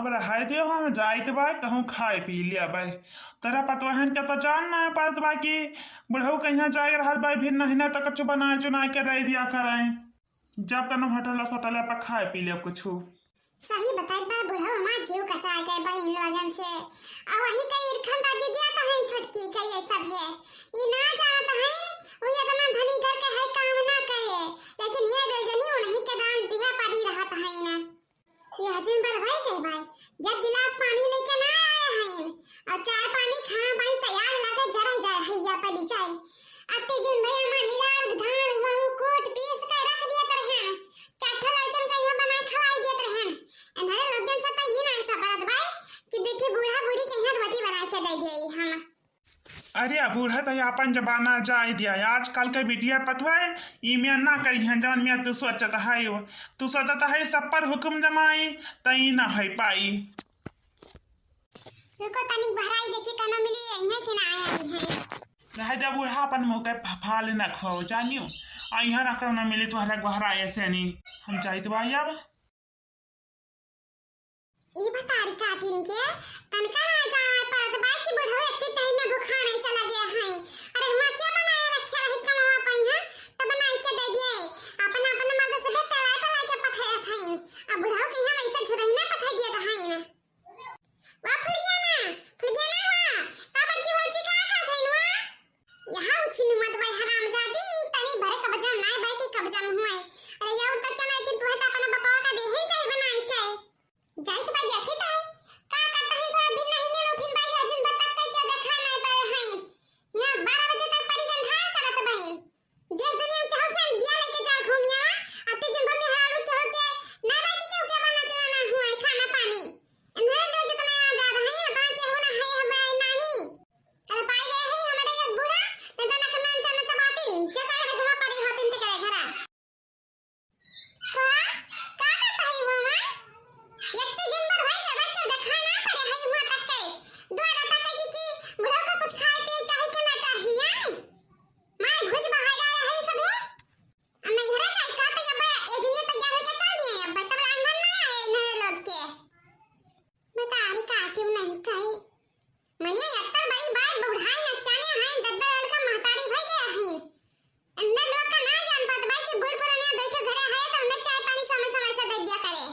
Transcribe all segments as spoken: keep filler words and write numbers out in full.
अब रहाई दियो, हम जाइत बा, कहूँ खाए पी लिया बा। तोरा पतवाहन के तो जान ना पात बा कि बुढ़ऊ कहिया जाए रहत बा, फिर नहीं ना तो कछु बनाए चुनाए के दे दिया करें। जब कनो होटल सोटल पर खाए पी लिया कुछ। सही बताई बा, बुढ़ऊ हमार जीव कचाए गए बा इन लोगन से। और वही के इरखन राजी दिया तो है छोटकी के ये सब है। ई ना जानत है, वो इतना धनी घर के है काम ना करे, लेकिन ये दो जनी उन्हीं के दांस दिया पड़ी रहत है ना। यह जिन पर होई गए भाई, जब गिलास पानी लेके ना आए हैं और चाय पानी खाना पानी तैयार लागे जरा जरा हैया पड़ी जाए। अति जिन भैया मानी लाल धान महू कूट पीस के रख दिया रहन, चार ठो लड़कन के यहाँ बनाए खवाई दिया रहन। इन्हरे लोगन से तो ई ना ऐसा करत भाई कि देखी बूढ़ा बूढ़ी के यहाँ रोटी बना के दे दिए हम। अरे, अब बूढ़ा तो अपन जमाना जाए दिया, आजकल के बिटिया पतुआ इमे ना करिहन, जौन में तू सोचत है, तू सोचत है सब पर हुक्म जमाई, त ई ना है पाई। रुको, तनिक बहराई देखी, कनो मिली, यहीं कि ना आए हैं। रह जा बूढ़ा, अपन मुँह के फफाल ना खो, जानियो, आ यहाँ ना कनो मिली, तोहरा बहराए से नहीं, हम जाइत बा अब। ई बतारी काटिन के तनका ना जाए परत बा कि बुढ़ऊ एत्ती टाइम में भुखा नहीं चला गया है। अरे, हम क्या बनाए रखे रही कमावा पई है, तो बनाई के दे दिए। अपन, अपन मर्द से भी टलाई टलाई के पठाए हईन। अब बुढ़ऊ के हम ऐसे झुरही ना पठाई दिए तो हईन। वाह, फुलिया ना, फुलिया ना हुआ, का बड़की बड़की का करत हईन हुआ? यहाँ उछिन मत भाई हरामजादी, तनी भरे कब्जा नाय भाई के कब्जा में हुए। अरे यार, तक के नाय कि तू है तो अपना बपावा का देहन चाहे बनाई के। जाइत बा देखी तो है, का करता है सब दिन नहीं ने उठिन भाई, अजिन बतक के क्या देखा नाय पाए हैं। यहाँ बारह बजे तक परी गंधाया करत भाई। देश दुनिया में चाहो से बिया लेके जा घूमिया, अति जिन भर में हरालू के हो के, ना भाई के हो के बना चुना ना हुआ है खाना पानी। इन्हें लोग जितना आ जा रहे हैं, उतना के हो ना है हमारे नहीं। अरे पाई गए हैं हमारे यस बूढ़ा, नहीं तो ना कमान चना चबाती, जे का घर परी होती इनके घरा। का? का करता है वो माँ? यत्ती दिन भर होई गए, बच्चों देखा ना पड़े है हुआ तक के। द्वारा तक के कि, कि बुढ़ऊ को कुछ खाए पिए चाहे के ना चाहिए, आई? माँ भुज बहाय आया है सब। अब नहीं हरा जाए का तो ये बा, ये दिन में तैयार होके चल दिए, अब तब लाइन में ना आए इन्हें लोग के। बतारी का क्यों नहीं कही? मने अत्तर बड़ी बात बुढ़ाई नचाने हैं, दद्दा लड़का महतारी भई गया है। अंदर लोग का ना जान पात बा कि बूढ़ पुरानिया बैठे घरे है तो उन्हें चाय पानी समय समय से दे दिया करे।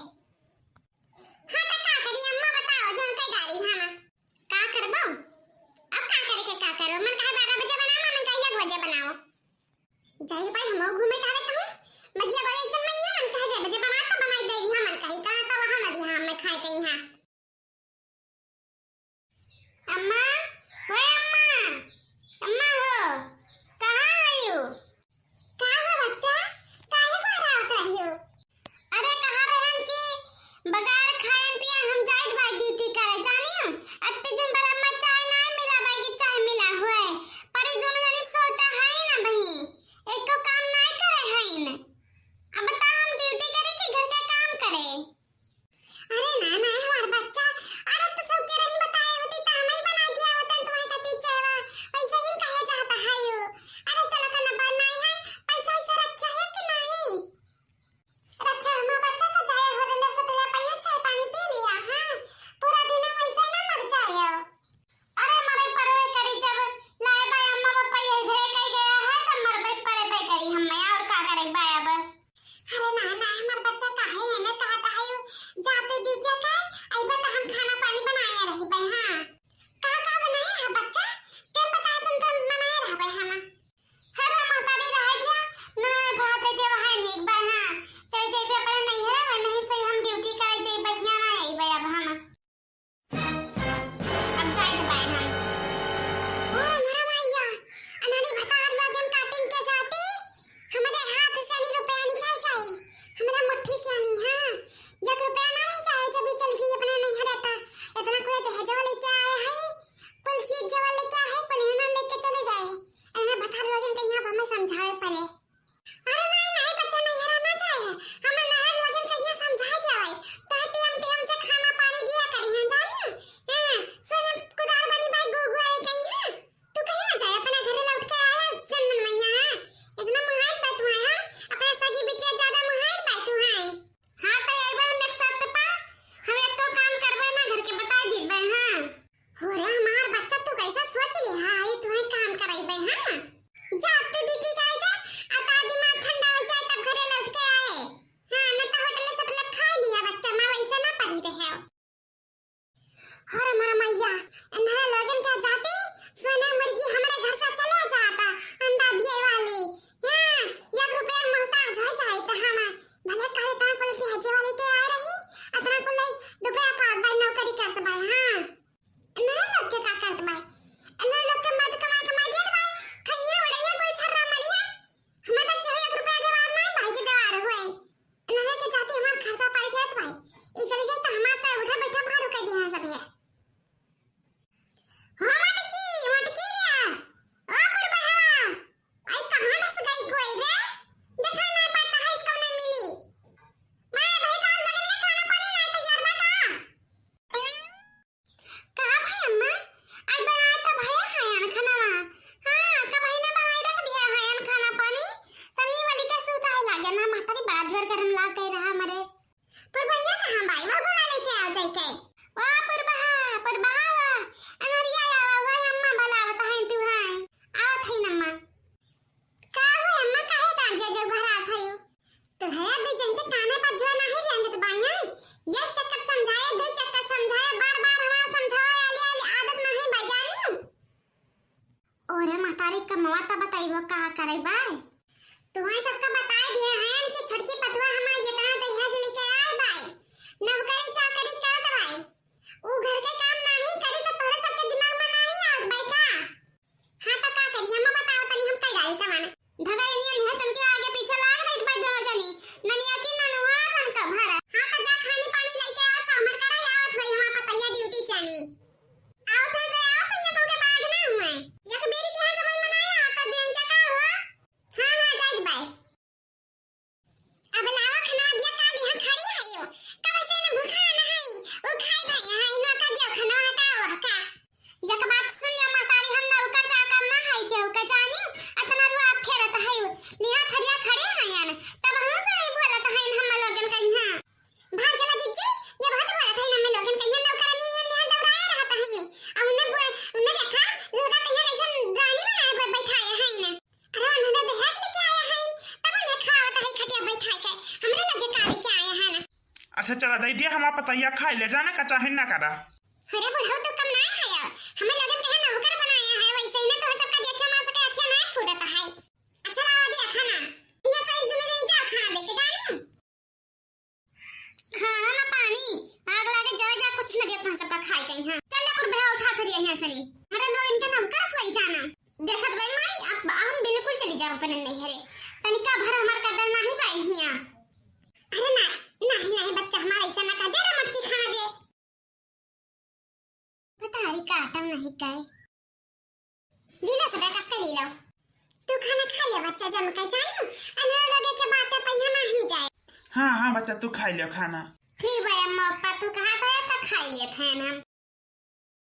हाँ तो का करी अम्मा बताओ, जौन कई डारी हम। का करबो? अब का करे के का करो? मन कहे बारह बजे बनाओ, मन कहे एक बजे बनाओ। जाहिर भाई हमहू घूमे टहरे कहूँ। बगिया बगिया एकदम नहीं है, मन कहे जाए बजे बना तो बनाई दे दिया, मन कही कहा तो वहाँ नदी हाँ मैं खाए कहीं हाँ। अम्मा, ओए अम्मा, अम्मा हो, कहाँ आयु? का हो बच्चा, काहे को हरावत रहियो? अरे कहा रहन कि बगैर खाए पिए हम जाइत बा ड्यूटी करे, जानियो? अत्ते दिन भर अम्मा चाय ना मिला बा कि चाय मिला हुए, पर ई दोनों जने सोता है ना बही, एको काम ना करे है न। अब बता हम ड्यूटी करे कि घर का काम करे? अरे ना, ना, हमार बच्चा, अरे तो सबके रही बताए होती तो हम ही बना दिया होते तुम्हारे खातिर चायवा, वैसे ही कहे चाहता है यू। अरे चलो खाना बनाई है, पैसा वैसा रखे है कि नहीं? रखे हमार बच्चा तो जाए हो रले सुतले पइया चाय पानी पी लिया, हाँ, पूरा दिन वैसे ना मर जाए। अरे मरे परवे करी जब लाए बाय अम्मा पापा ये घरे कई गया है तो मरबे परे पे करी हम मैं और का करे बाय अब। अरे ना ना हमार बच्चा काहे एने कहत है यू जाते ड्यूटी करे बाय। तुम्हें सबका बताए दिया है कि छोटकी पतवा हमार जितना दहेज लेके आए बाय, नौकरी चाकरी करत बाय, ऊ घर के काम नाही करी तो तोहरे सबके दिमाग में नाही आवत बाय का? हाँ तो का करी, हम बताओ तनी हम कई डाली तमाना। धगरनियन है तनके आगे पीछे लाग रही बाय दोनों जनी, ननिया की ननुआ तन का भर। हाँ तो जा खानी पानी लेके आ, सामर करा आवत होई हमार पतरिया ड्यूटी से आनी। आवत है तो आवत है, ये तुमके बाग ना हुए। एक बेरी के यहाँ समझ में नहीं आवत, दिन के का हुआ? हाँ, हाँ, जाइत बाय। अब लावा खाना दिया, काली हम खड़ी है यो। कब से न भूखा न है, वो खाई भाई यहाँ, इनवा का दियो खाना हटाओ का। एक बात सुन लिया महतारी, हम नौकर चाकर ना है, केहू का जानी, अतना रुआ फेरत है। लिहा थरिया खड़े हैं यान, तब हम से ही बोलत है हम लोगन का यहाँ। भाग चला जिज्जी, ये बहुत बोलत है हम लोगन का यहाँ, नौकरानी ये यहाँ दौड़ाए रहत है। अब उन्हें बोल, उन्हें देखा, उनका कहीं ऐसा रानी बनाए ब-, बैठाए है ना। अरे, उन्होंने दहेज लेके आया है, तब उन्हें खावत है खटिया बैठा के। हमरे लगे का लेके आया है ना। अच्छा, चला दे दिया, हमार पतैया खाई ले, जाने का चाहे ना करा। अरे, बुढ़ऊ तो कम ना है यार, हमें लगन के है नौकर बनाया है, वैसे ही ना तो सबका देखे माँ सके अखिया ना फूटत है। अच्छा, लावा दिया खाना, ये सही दुनिया में जाओ खाना दे के जानी। खाना ना पानी, आग लागे जरा जा, कुछ न देत ना सबका खाए के यहाँ। चल ले कुल बेहा उठा करिए यहाँ से नहीं। अरे लोग इनके नाम कर हुई जाना। देखत भाई माई, अब हम बिल्कुल चली जाब अपने नैहरे। तनिका भर हमार कदर नाही पाई हिया। अरे ना, नाही, नाही बच्चा हमारा ऐसा ना कर दे ना मटकी खाना दे। बतारी काटम नहीं काए। लीला सदा कस के लीलो। तू खाना खा ले बच्चा, जम के जानी। अनहर लगे के बात पे यहाँ नाही जाए। हाँ, हाँ बच्चा, तू खाई ले खाना। ठीक बा अम्मा पापा, तू कहा था तो खाई लेत हैं हम।